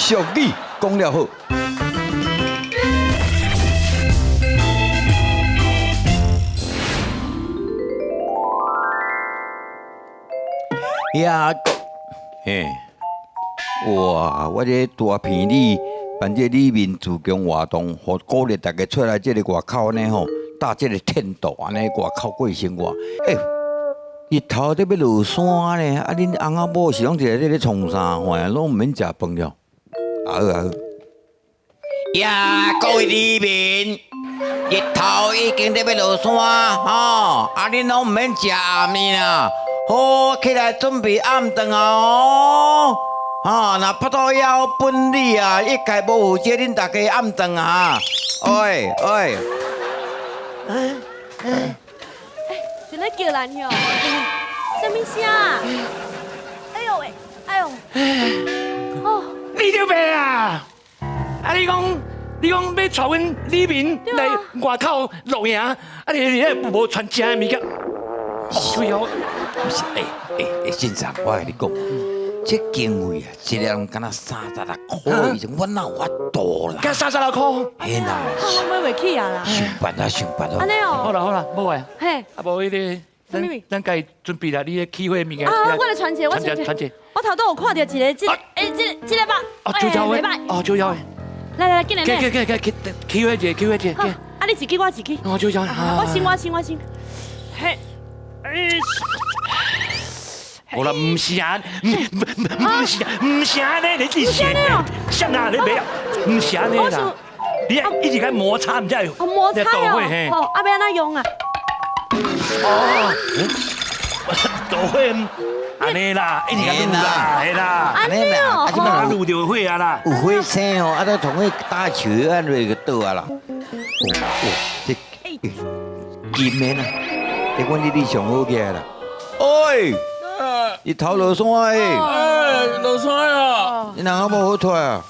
俗语讲了好。呀，嘿，哇！我这大棚里办这里面自强活动，予鼓励大家出来这个外口呢吼，搭这个天道按呢外口过生活。欸，日头咧欲落山呢，啊，恁翁仔某是拢一个咧创啥货，拢毋免食饭了。啊好啊好。呀，各位里民，日头已经咧欲落山吼，啊，恁拢毋免食暗暝啦。好，起来准备暗顿啊！哦，哈，若腹肚枵本理啊，一概无负责恁大家暗顿啊！喂喂，哎哎，是咧叫人哟？啥物声啊？哎呦喂，哎呦，哦，你著白啊！啊，你讲你讲欲带阮里民来外口露营，啊，你你咧无传食的物件？哦，不是，欸欸欸，先生，我共你讲，这经费啊，一个人敢若36箍以前，我哪有法度啦？敢36箍？嘿啦，我买袂起啊啦。想办法，想办法。按呢哦。好啦好啦，无啊。嘿。啊无彼个，咱家准备啦，你咧起火物件。啊，我来传一个，我传一个。我头拄有看到一个，这个，欸，这个，这个吧。哦，就要的。哦，就要的。来来来，进来。给给给给，起火一个，起火一个。啊，你一支，我一支。哦，就要。我先，我先，我先。嘿。哎，好啦，毋是啊，毋毋是啊，毋是按呢，你是啥啊？你袂，毋是按呢啦，你一直共摩擦，毋才会。哦，摩擦哦，哦，啊，欲按怎用啊？哦，导火按呢啦，一直共撸啦，嘿啦，按呢啦，啊，这摆撸著火啊啦，有火星哦，啊，都从彼打树按落就倒啊啦。哦哦，这金的啦。这阮你上好起来啦！喂，日头落山欸！哎，落山啊！你人仔某好出来啊？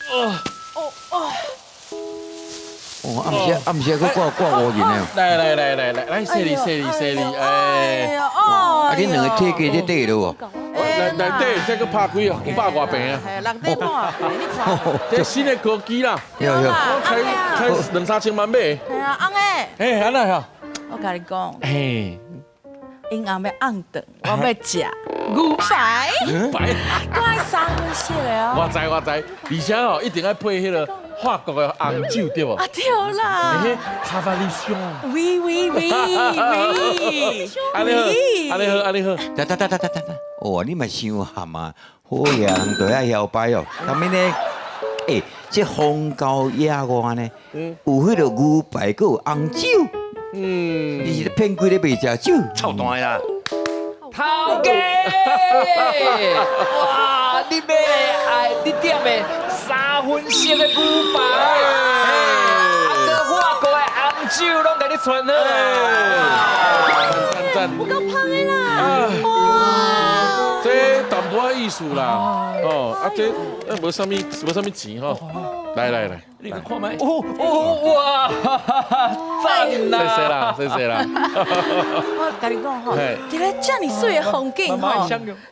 哦哦哦！哦，暗时暗时阁挂挂乌人的。来来来来来来，洗哩洗哩洗哩，哎！啊，恁两个铁架咧底了无？内内底这阁拍开哦，500外坪啊！六块半，你看。这新的科技啦，有有，开开两三千万买。系啊，翁仔。哎，按怎哈？我共你讲，嘿，𪜶翁欲暗顿，我欲食牛排，牛排，阁爱三分色的哦。我知我知，而且哦，一定爱配彼个法国的红酒对无？啊对啦，卡巴里香。喂喂喂喂，按呢好，按呢好，按呢好。得得得得得得得，哦，你嘛伤含啊，好野人就爱摇摆哦。啥物呢？欸，这荒郊野外呢，有彼个牛排，阁有红酒。嗯，你是咧骗鬼咧卖食酒？臭蛋的啦！头家，哇，你买爱你点的三分色的牛排，啊，阁法国的红酒拢共你传好啦！赞赞！有够芳的啦！哇，这淡薄仔意思啦，哦，啊这无啥物无啥物钱吼，来来来，你去看觅。哦哦哇，赞啦！谢谢啦，谢谢啦。我共你讲吼，伫咧遮尔媠的风景吼，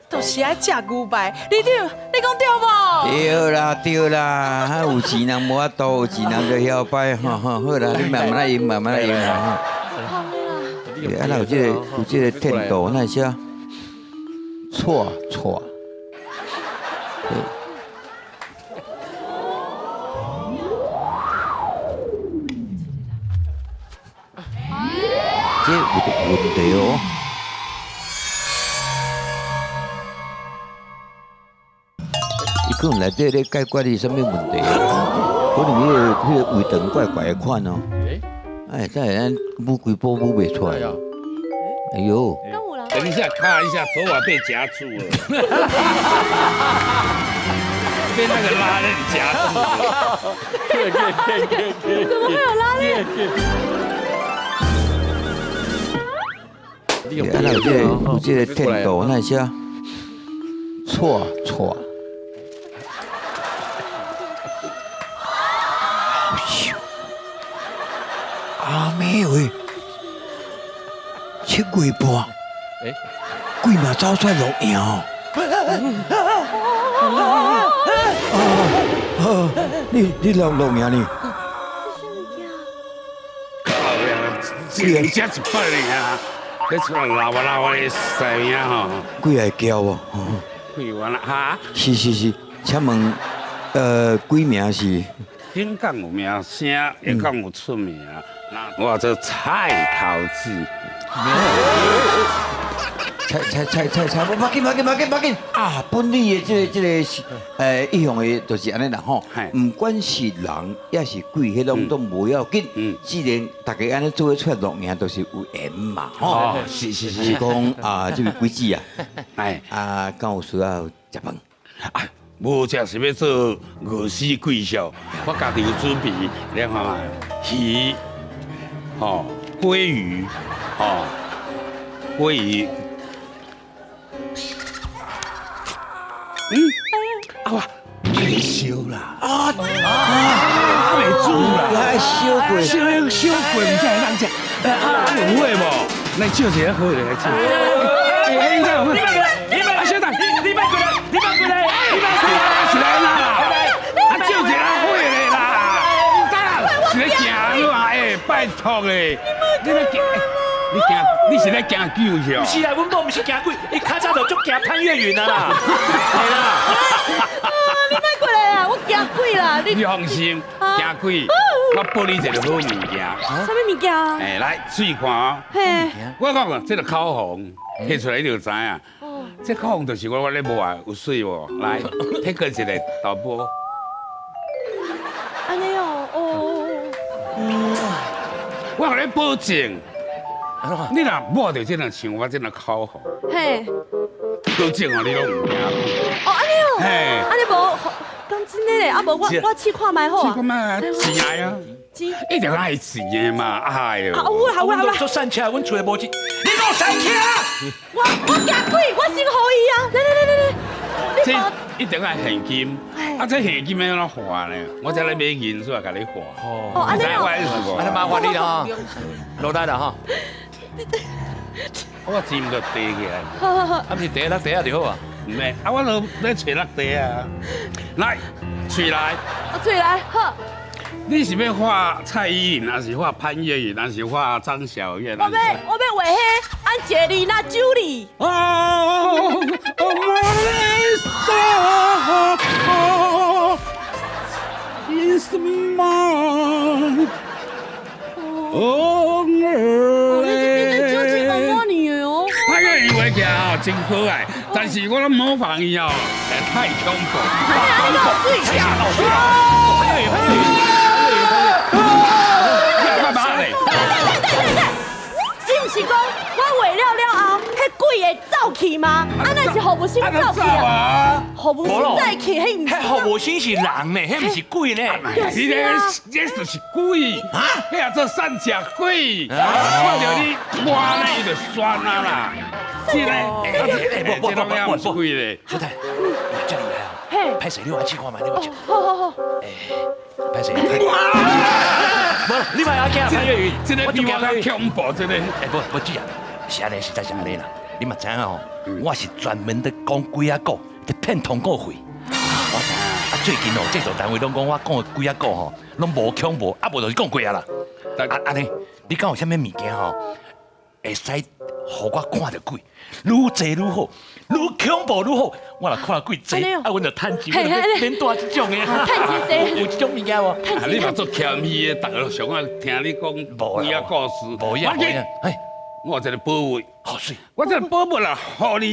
就是爱食牛排。你对，你讲对无？对啦对啦，有钱人无法度，有钱人就晓摆，吼吼，好啦，你慢慢来用，慢慢来用啦。啊，那有这个有这个天道，那是啊，错错。这有个问题哦。伊可能内底咧解决你啥物问题？可能彼个胃肠怪怪的款哦。哎，这咱舞规波舞袂出来。哎呦！等一下，咔一下，头发被夹住了。被那个拉链夹住了。怎么会有拉链？啊，那有这个有这个天道，那是啊，错错。阿妹喂，7月半，欸，鬼嘛走出来露营哦。你录影呢？这一摆尔，你出来闹啊闹的声音吼。鬼会叫哦。鬼完了哈？是是是，请问，鬼名是？顶港有名声，下港有出名。我做菜头子。菜菜菜菜菜，无要紧，要紧，要紧，要紧啊！本里的这个是，一向的就是按呢啦吼。毋管是人抑是鬼，彼拢都无要紧。既然大家按呢做伙出来露营，都是有缘嘛吼。是是是。是讲啊，这位鬼子啊，哎啊，敢有需要食饭？啊，无食是欲做饿死鬼笑，我家己有准备，你看嘛，鱼，吼，鲑鱼，吼，鲑鱼。啊哇，未烧啦！啊啊，未煮啦！来烧过，烧烧过，毋知会当食。啊，有火无？来照一下火来照。哎，你你你别，小等，你别过来，你别过来，你别过来，是来啦！啊，照一下火的啦！是咧行路啊？哎，拜托咧，你咧行。你惊？你是咧惊鬼是？毋是啦，阮某毋是惊鬼，伊较早就足惊潘越云啊啦。系啦。啊，你莫过来啦，我惊鬼啦！你放心，惊鬼，我报你一个好物件。啥物物件？哎，来注意看哦。嘿。我讲这个口红，提出来你就知影。哦。这口红就是我咧抹的，有水无？来，提过一个豆腐。按呢哦，哦。我共你保证。你若抹著这个像我这个口红，嘿，保证哦，你拢毋惊。哦，按呢哦，嘿，按呢无，讲真的咧，啊无我试看觅好啊。试看觅，钱啊，钱，一定爱钱的嘛，哎呦。啊，有啊，有啊，有啊。做善车，阮厝的无钱，你讲善车？我惊鬼，我先予伊啊！来来来来来，这一定爱现金，啊，这现金欲按怎换呢？我才来买银子来共你换。哦，按呢哦，按呢麻烦你了哈，落单了哈。我钱毋就提起来，啊，毋是提落地啊就好啊。毋免，啊，我都咧揣落地啊。来，喙来。啊，喙来，好。你是欲画蔡依林，还是画潘越云，还是画张小燕？我欲画彼安杰丽娜·朱莉。哦，哦，潘越云画起来哦，真可爱，但是我拢模仿伊哦，太恐怖。太恐怖！太恐怖！干嘛咧？对，你毋是讲我画了了后，彼鬼会走去吗？啊，那是服务生走去啊？服务生走去，彼毋是。彼服务生是人呢，彼毋是鬼呢。你这这就是鬼啊！彼叫做善食鬼，看著你抹咧，伊就酸啊啦。这个，这拢也毋是鬼咧。小太，这厉害啊！嘿，歹势，你我试看觅，你我试。好好好。歹势。无，你莫阿惊潘越云，这个比我较恐怖，这个。哎，无无姐啊，是按呢，实在是按呢啦。你嘛知影吼，我是专门咧讲鬼仔故，咧骗通告费。我知啊，最近哦，制作单位拢讲我讲的鬼仔故吼，拢无恐怖，啊无就是讲过啊啦。啊按呢，你敢有啥物物件吼，会使予我看著鬼，愈济愈好，愈恐怖愈好。我若看著鬼济，啊，阮就趁钱，免带这种的。趁钱济，有这种物件无？啊，你嘛足谦虚的，逐个上爱听你讲鬼仔故事。无影，无影。哎，我有一个宝物，好媠。我这个宝物啦，予你，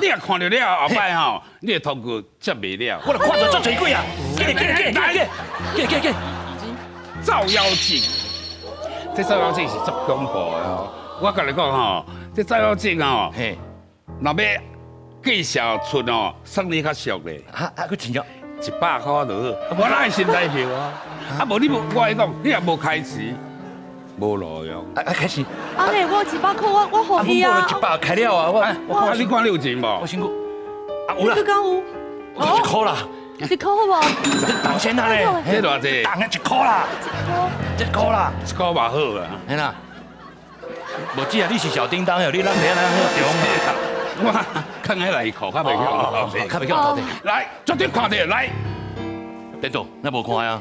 你若看著了后摆吼，你的通告接袂了。我若看著足济鬼啊！过来过来过来过来过来。照妖镜，这照妖镜是足恐怖的吼。我共你讲吼，这照妖镜吼，若欲介绍出哦，送你较俗咧。啊啊，阁真正100箍就好。我哪会新台票啊？啊，无你无，我共你讲，你若无开钱，无路用。啊啊，开始。啊嘿，我100箍，我予伊啊。我100开了啊，我。啊，你看你有钱无？我辛苦。啊，有啦。你讲有？一箍啦。一箍好无？这当先啊咧。这偌济？当啊一箍啦。一箍。一箍啦。一箍嘛好啊。嘿啦。无姐啊，你是小叮当哟，你咱袂咱好中啊。我囥喺内裤，较袂晓，较袂晓。来，绝对看著来。等等，那無看啊？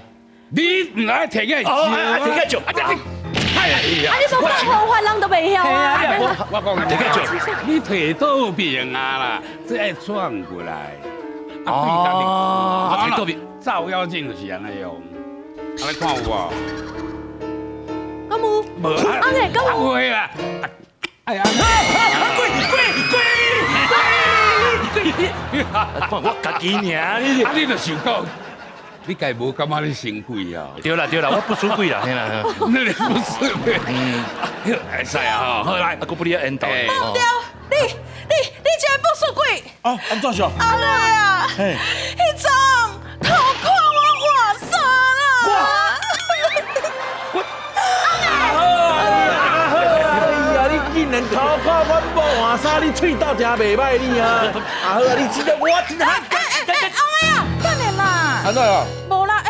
你毋來提起來哦，提起來照，啊這你，哎呀！啊，你無講方法，人都袂曉啊。我講提起來照，你提倒邊啊啦，這愛轉過來。哦，提倒邊，照妖鏡就是按呢用。啊，你看有無？敢有？無啊，按呢敢有？有啦。哎呀！鬼鬼鬼鬼！看我家己爾，你啊，你就想講，你家無感覺你成鬼啊？對啦對啦，我不輸鬼啦，嘿啦。你不輸鬼。嗯，會使啊，好來，啊，閣不你緣投。對，你這個不輸鬼。啊，按怎是？阿來啊，彼陣偷看我換衫啦。哎呀，你竟然偷看阮某換衫，你喙斗誠袂歹你啊！啊好啊，你真正我真正。哎哎哎，阿妹啊，等下啦。按怎啊？無啦，哎，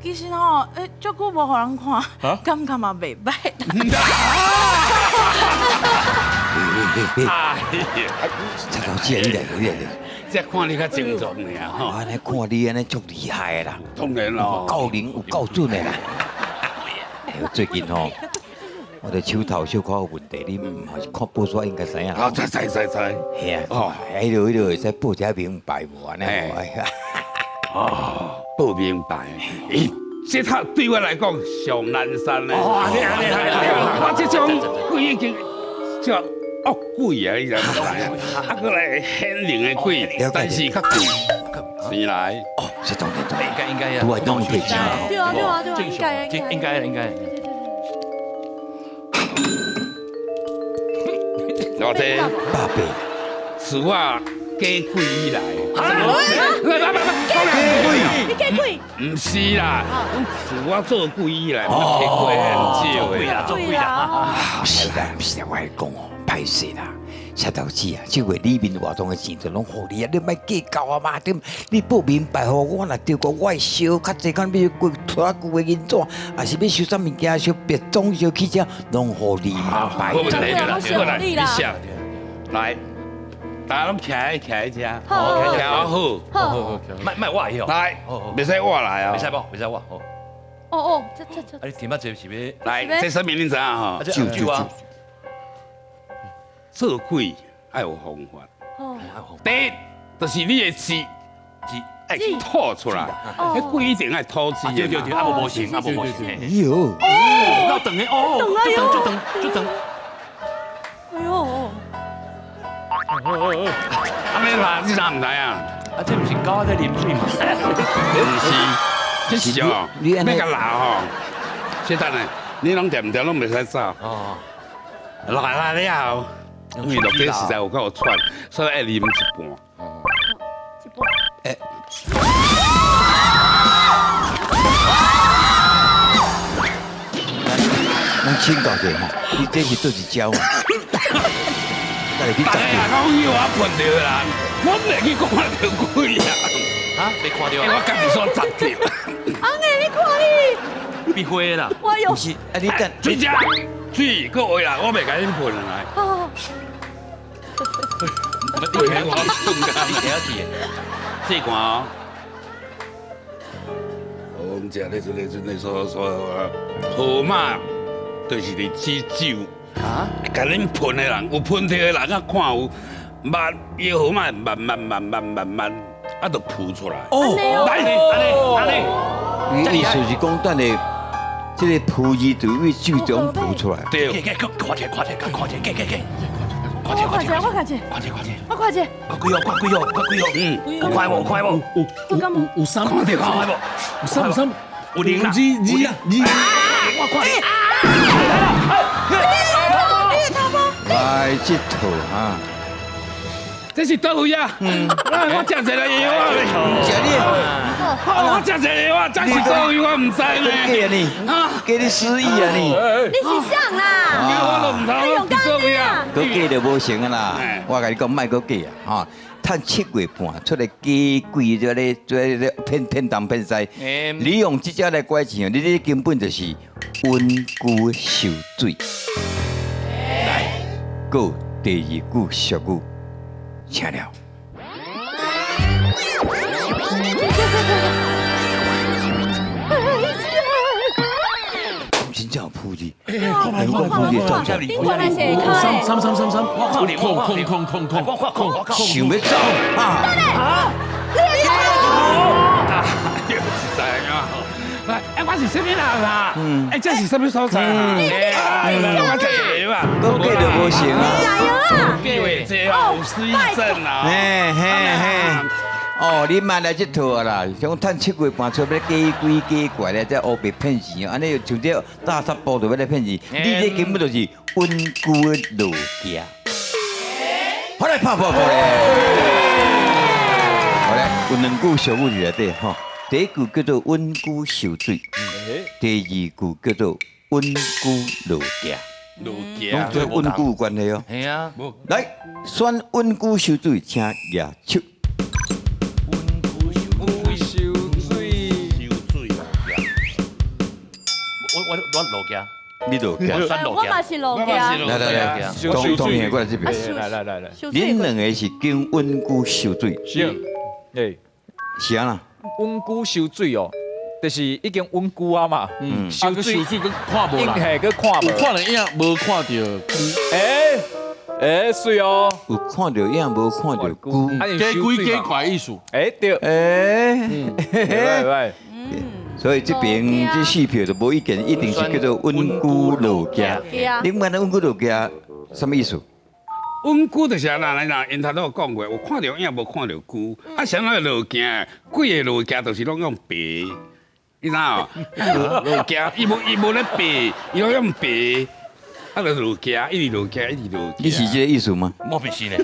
其實吼，哎，足久無予人看，感覺嘛袂歹。哎呀，陳老師，你來，你來，這看你較精壯爾吼。我按呢看你按呢足厲害的啦，當然咯，夠靈有夠準的啦。哎，最近吼，我的手頭小可有問題，你毋是看報紙應該知影。啊，知知知知。嘿啊，哦，彼落會使報一下明白無按呢？哦，報明白。咦，這套對我來講上難山咧。哦，按呢按呢按呢，我這種鬼已經叫惡鬼啊，你知毋知啊？啊，閣來顯靈的鬼，但是較貴。生來。哦，是當然當應該應該啊。拄來當提錢。對啊對啊對啊，應該應該應該。老這百八，自我嫁鬼以來，來來來，假鬼，你假鬼？毋是啦，自我做鬼以來，我嫁鬼很少的啦，做鬼啦。是啦，毋是啦，我來講哦，歹勢啦，石頭子啊，這回里面活動的錢就攏予你啊，你莫計較啊嘛，對，你報明白予我，若著過我會燒較濟，敢欲過拖仔舊的銀紙，抑是欲收啥物件，收別裝收汽車，攏予你嘛，白。好，來，你寫，來。大家攏徛喺遮，徛好，好，好，莫莫我來哦，來，袂使我來哦，袂使無，袂使我，哦，哦，這這這，啊你填啊這是欲，來，這啥物你知影吼？酒酒啊，做鬼愛有方法，第一就是你的舌舌愛吐出來，彼鬼一定愛吐舌，對對對，啊無無成，啊無無成，哎喲，夠長的哦，足長足長足長，哎喲。啊，你啦，你啥毋知啊？啊，這毋是狗仔在啉水嗎？毋是，這是哦，欲共鬧吼。小等下，你攏恬恬攏袂使走。哦。來來了後，因為落底實在有夠喘，所以愛啉一半。哦。一半。欸。咱請教者吼，你這是佗一招啊？大家講要我噴著啦，我袂去看著鬼啊！啊，沒看著啊？我家己煞砸著。阿妹，你看你，變花啦！我有。毋是，啊你等水食水閣話啦，我袂共恁噴來。哦。你聽我，你聽得起？這罐哦。我食咧，咧咧咧，說說號碼就是佇指酒。啊！共恁噴的人，有噴著的人啊，看有目，伊號碼慢慢慢慢慢慢，啊，就浮出來。哦，來，按呢按呢。你意思是講，等下這個浮字就為酒中浮出來。對。看一下，看一下，看一下，看看。我看一下，我看一下，看一下，看一下，我看一下。看幾號？看幾號？看幾號？嗯，有快無？快無？有有三，看著快無？有三有三，有零啦，二二啊二。我看。来了！來這套哈，這是佗位啊？我食一個藥啊！食你，我食一個藥啊！這是佗位，我毋知呢。假啊你，假你失憶啊你！你是啥啦？我都毋知，我佗位啊！閣假就無成啊啦！我共你講，莫閣假啊！吼，趁7月半出來假鬼，這咧這咧騙騙東騙西，你用這招來拐錢，你這根本就是溫故受水。來，閣第二句俗語，請了。講空氣走出來，頂懸來是下跤三三三三三，空空空空空我看空我看想欲走啊！實在啊！哎，我是啥物人啊？哎，這是啥物所在啊？我這嘛，講假就無成啊！假話這有失憶症啊！嘿嘿嘿！哦，你莫來這套啊啦！像趁7月半出欲假鬼假怪咧，這烏白騙錢，按呢像這大沙埔就欲來騙錢，你這根本就是穩龜的落行。好來拍破破咧！好來，有兩句俗語佇內底吼，第一句叫做穩龜受水，第二句叫做穩龜落行，落攏對穩龜有關係哦。係啊，來，選穩龜受水，請舉手。龜受水，受水啊！我落行，你落行。我選落我嘛行。是落行。來來來，同同兄過來這邊。來來來來，恁兩个是揀穩龜受水，是，哎，是按怎？穩龜受水哦，就是已經穩龜啊嘛，受水水閣看無啦，嘿，閣看無，有看著影，無看著龜。欸欸，媠哦，有看著影，無看著龜。假鬼假怪意思。欸對，欸，喂喂，所以這邊這四票就無意見，一定是叫做穩龜落行。你們講穩龜落行，啥物意思？穩龜就是按怎啦，𪜶頭都有講過，有看著影，無看著龜。啊，啥物落行？鬼的落行就是攏用爬，你知無？落行，伊無咧爬，伊攏用爬。啊，就落行，一直落行，一直落行。你是這个意思嗎？我毋是呢。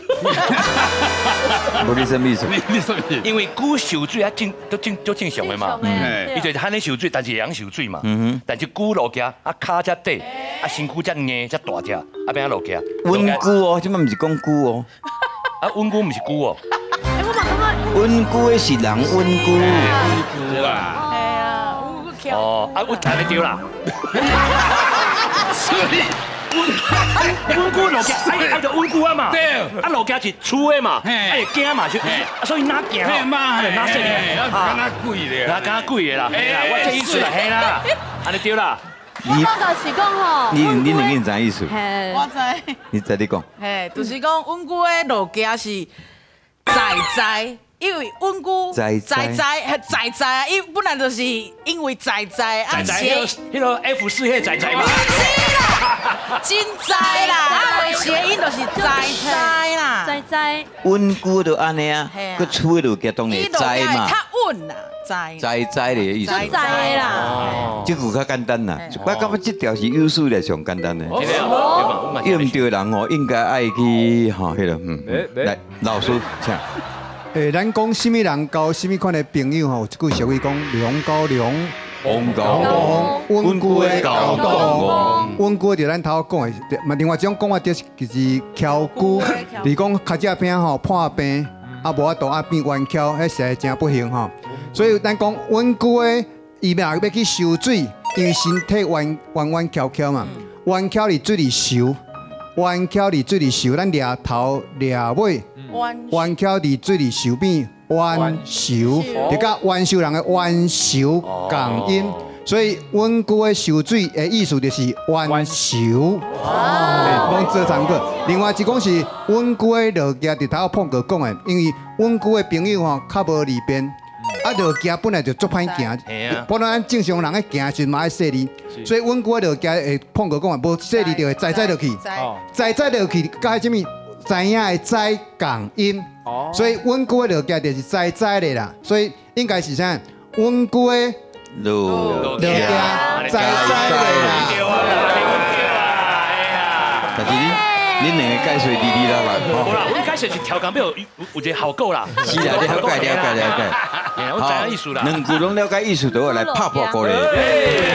無你啥物意思？你啥物？因為龜受水啊正都正都正常的嘛，伊就是罕咧受水，但是會曉受水嘛。但是龜落行啊，跤才短，啊身軀才硬，才大隻，啊欲按怎落行？穩龜哦，這擺毋是講龜哦。啊，穩龜毋是龜哦。欸，我嘛感覺穩龜的是人穩龜。龜啊。係啊，穩龜。哦，啊，我聽得對啦。所以。穩龜落行，愛就穩龜啊嘛。對。啊落行是粗的嘛，愛會驚嘛，所以哪行吼？哪說？敢若鬼咧？哪敢若鬼的啦？嘿啦，我這意思啦，嘿啦，按呢對啦。我感覺是講吼，你兩個知意思？我知。你知你講。嘿，就是講穩龜的落行是在在。因為穩龜在在在在在啊，伊本來就是因為在在啊，在彼个 F4彼个在在嘛，是啦，真在啦，啊，諧音就是在在啦，在在。穩龜就按呢啊，閣吹落去當然知嘛，較穩啦，知。在在的意思。在啦，這句較簡單啦，我感覺這條是有史以來上簡單的。對毋對的人吼，應該愛去吼，彼个嗯，來老師請。欸，咱講啥物人交啥物款的朋友吼，有一句俗語講龍交龍，鳳交鳳，穩龜的交黨，穩龜就咱頭講的，嘛另外一種講法就是其實蹺龜，就是講跤隻餅吼破病，啊無法度啊變冤蹺，彼實在真不幸吼。所以咱講穩龜的，伊若欲去受水，因為身體彎彎彎翹翹嘛，彎翹佇水裡游，彎翹佇水裡游，咱掠頭掠尾。冤蹺佇水裡受變冤仇，就佮冤仇人的冤仇仝音，所以穩龜的受水的意思就是冤仇。攏做參考。另外一講是穩龜的落行，佇頭碰過講的，因為穩龜的朋友吼較無利便，啊落行本來就足歹行，本來咱正常人咧行時嘛愛細膩，所以穩龜的落行會碰過講的，無細膩就會栽栽落去，栽栽落去佮啥物？知影的知仝音，所以穩龜的落行就是知知的啦，所以應該是啥？穩龜落行知知的啦。但是恁兩个解說哩哩啦啦，無啦，我解說是調工表有一个效果啦。是啦，了解了解了解。我知影意思啦。兩句攏了解意思，就來拍破鼓咧。